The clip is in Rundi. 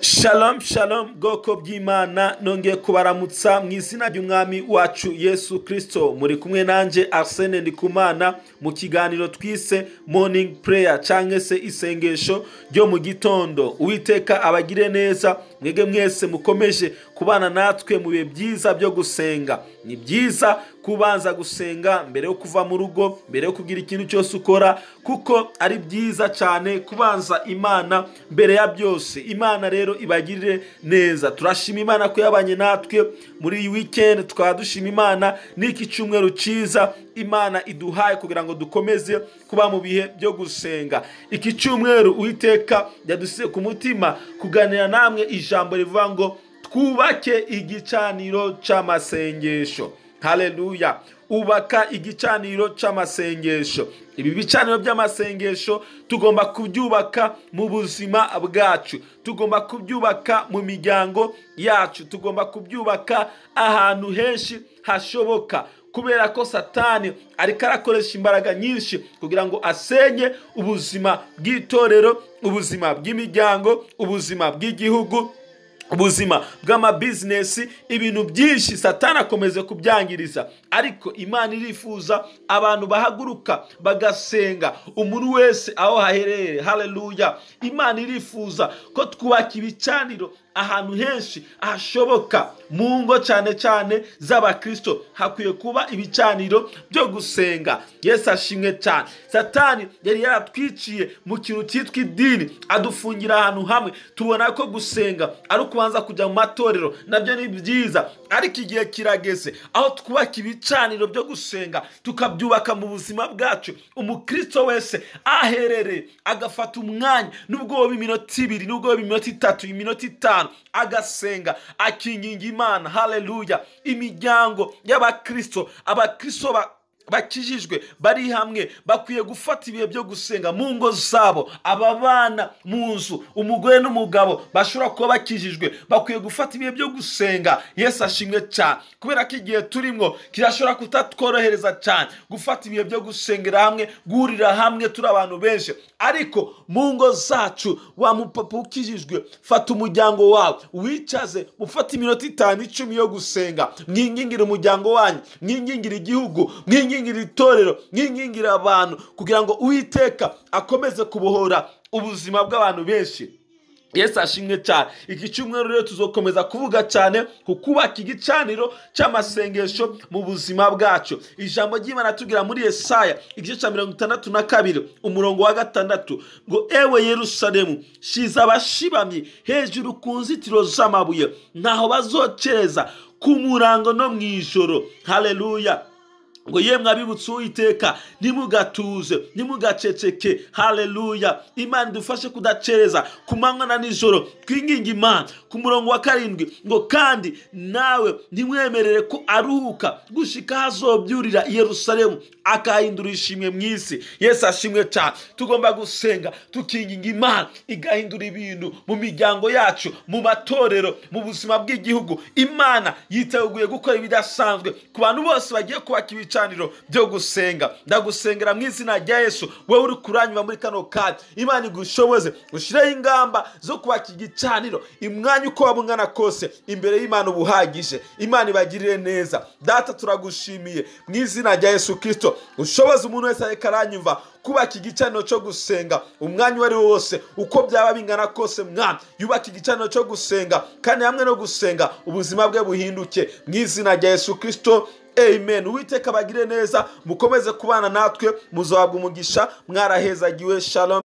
Shalom shalom bwoko bw'Imana, nongeye kubaramutsa mu izina ry'Umwami wacu Yesu Kristo. Muri kumwe nanje Arsene Ndikumana mu kiganiro twise Morning Prayer canke se isengesho ryo mu gitondo. Uwiteka abagire neza mwege mwese mukomeje kubana natwe mu bihe byiza byo gusenga. Ni byiza kubanza gusenga mbere yo kuva mu rugo, mbere yo kugira ikintu cyose ukora, kuko ari byiza cyane kubanza Imana mbere ya byose. Imana rero ibagirire neza. Turashima Imana ko yabanye natwe muri iyi weekend, tukaba dushima Imana n'iki cyumweru cyiza Imana iduhaye kugira ngo dukomeze kuba mu bihe byo gusenga. Iki cyumweru Uwiteka yadusize ku mutima kuganira namwe ijambo rivuga ngo twubake igicaniro c'amasengesho. Haleluya. Ubaka igicaniro c'amasengesho. Ibi bicaniro by'amasengesho tugomba kubyubaka mu buzima bwacu, tugomba kubyubaka mu miryango yacu, tugomba kubyubaka ahantu henshi hashoboka, kubera ko Satani ariko arakoresha imbaraga nyinshi kugira ngo asenye ubuzima bw'itorero, ubuzima bw'imiryango, ubuzima bw'igihugu, ubuzima bw'amabizinesi, ibintu byinshi Satani akomeze kubyangiriza. Ariko Imana irifuza abantu bahaguruka bagasenga, umuntu wese aho haherereye. Haleluya. Imana irifuza ko twubaka ibicaniro ahantu henshi hashoboka, mu ngo cyane cyane z'abakristo hakwiye kuba ibicaniro byo gusenga. Yesu ashimwe cyane. Satani yari yaratwiciye mu kintu cyitwa idini, adufungira ahantu hamwe. Tubona ko gusenga ari ukubanza kujya mu matorero, nabyo ni byiza, ariko igihe kirageze aho twubaka ibicaniro byo gusenga, tukabyubaka mu buzima bwacu. Umukristo wese aherereye agafata umwanya, nubwo woba iminota 2, nubwo woba iminota 3, iminota 5, agasenga akinginga Imana. Haleluya. Imiryango y'abakristo, abakristo bakijijwe bari hamwe bakwiye gufata ibihe byo gusenga mu ngo zabo. Aba bana mu nzu, umugore n'umugabo bashobora kuba bakijijwe, bakwiye gufata ibihe byo gusenga. Yesu ashimwe cyane, kubera ko igihe turimo kirashobora kutatworohereza cyane gufata ibihe byo gusengera hamwe, guhurira hamwe turi abantu benshi. Ariko mu ngo zacu, wa mupapa ukijijwe, fata umuryango wawe wicaze, mufate iminota 5, 10 yo gusenga, mwingingire umuryango wanyu, mwingingire igihugu, mwingingire itorero, mwingingire abantu, kugira ngo Uwiteka akomeze kubohora ubuzima bw'abantu benshi. Yesu ashimwe cyane. Iki cyumweru rero tuzokomeza kuvuga cyane ku kubaka igicaniro cy'amasengesho mu buzima bwacu. Ijambo ry'Imana tugira muri Yesaya igice cya 62 umurongo wa 6 ngo: ewe Yerusalemu, shiza abashibamyi hejuru ku nzitiro z'amabuye, ntaho bazocereza ku murango no mu ijoro. Haleluya. Ngo yemwe abibutse Uwiteka, ntimugatuze, ntimugaceceke. Haleluya. Imana idufashe kudacereza ku manywa na nijoro, twinginge Imana. Ku murongo wa 7 ngo: kandi nawe ntimwemerere ko aruhuka gushika hazobyurira Yerusalemu akahindura ishimwe mu isi. Yesu ashimwe cyane. Tugomba gusenga tukinginga Imana igahindura ibintu mu miryango yacu, mu matorero, mu buzima bw'igihugu. Imana yiteguye gukora ibidasanzwe ku bantu bose bagiye kubaka ibicaniro byo gusenga. Ndagusengera mu izina rya Yesu, wowe uri kuranywa muri kano kanya, Imana igushoboze ushireho ingamba zo kubaka igicaniro imwanya uko waba ungana kose imbere y'Imana ubuhagije. Imana ibagirire neza. Data, turagushimiye mu izina rya Yesu Kristo, ushoboze umuntu wese ariko aranyumva kubaka igicaniro cyo gusenga umwanya uwo ari wo wose, uko byaba bingana kose. Mwana, yubaka igicaniro cyo gusenga, kandi hamwe no gusenga ubuzima bwe buhinduke mu izina rya Yesu Kristo. Amen. Uwiteka abagire neza, mukomeze kubana natwe, muzahabwa umugisha, mwarahezagiwe. Shalom.